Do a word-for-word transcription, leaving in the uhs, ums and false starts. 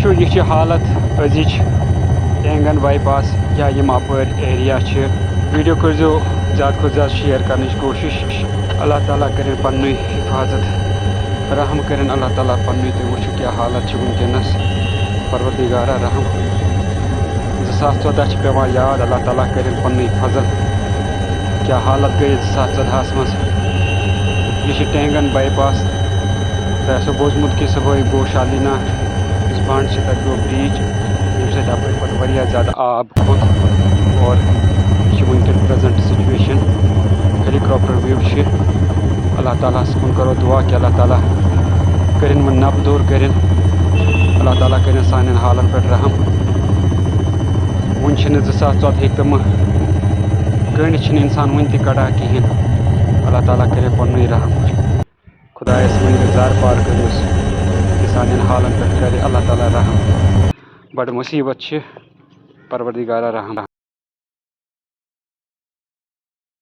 وٕچھِو، یہِ چھِ حالت أزِچ ٹینگن بائی پاس یا یِم اَپٲرۍ ایریا چھِ۔ ویڈیو کٔرۍزیو زیادٕ کھۄتہٕ زیادٕ شیئر کرنٕچ کوٗشِش۔ اللہ تعالیٰ کٔرِن پننُے حفاظت، رحم کٔرِن اللہ تعالیٰ پننُے۔ تُہۍ وٕچھِو کیٛاہ حالت چھِ وٕنکیٚنَس۔ پروردگارا رحم۔ زٕ ساس ژۄداہ چھِ پٮ۪وان یاد، اللہ تعالیٰ کٔرِن پننُے فضل۔ کیٛاہ حالت گٔے زٕ ساس ژۄدہَس منٛز۔ یہِ چھِ ٹینگن بائی پاس۔ تۄہہِ آسیو بوٗزمُت کہِ صُبحٲے گوٚو شالینا یُس بنٛڈ چھِ، تَتہِ گوٚو برٛیچ، ییٚمہِ سۭتۍ اَپٲرۍ پَتہٕ واریاہ زیادٕ آب کھوٚت۔ اور یہِ چھِ وٕنکیٚن پریزنٹ سچویشن۔ ہیلی کاپٹر ویو چھِ۔ اللہ تعالیٰ ہَس کُن کرو دعا کہِ اللہ تعالیٰ کٔرِن وۄنۍ نبہٕ دوٗر کٔرِن۔ اللہ تعالیٰ کٔرِن سانٮ۪ن حالن پٮ۪ٹھ رحم۔ وُنہِ چھِنہٕ زٕ ساس ژۄدہٕکۍ تِمہٕ کٔنٛڈۍ چھِنہٕ اِنسان وُنہِ تہِ کڑان کِہیٖنۍ۔ اللہ تعالیٰ کٔرِن پننُے رحم۔ خدایس ؤنِو زار پار کٔرِوس، کہِ سانٮ۪ن حالن پٮ۪ٹھ کرِ اللہ تعالیٰ رحم۔ بڑٕ مُصیبت چھِ، پروردگارا رحم۔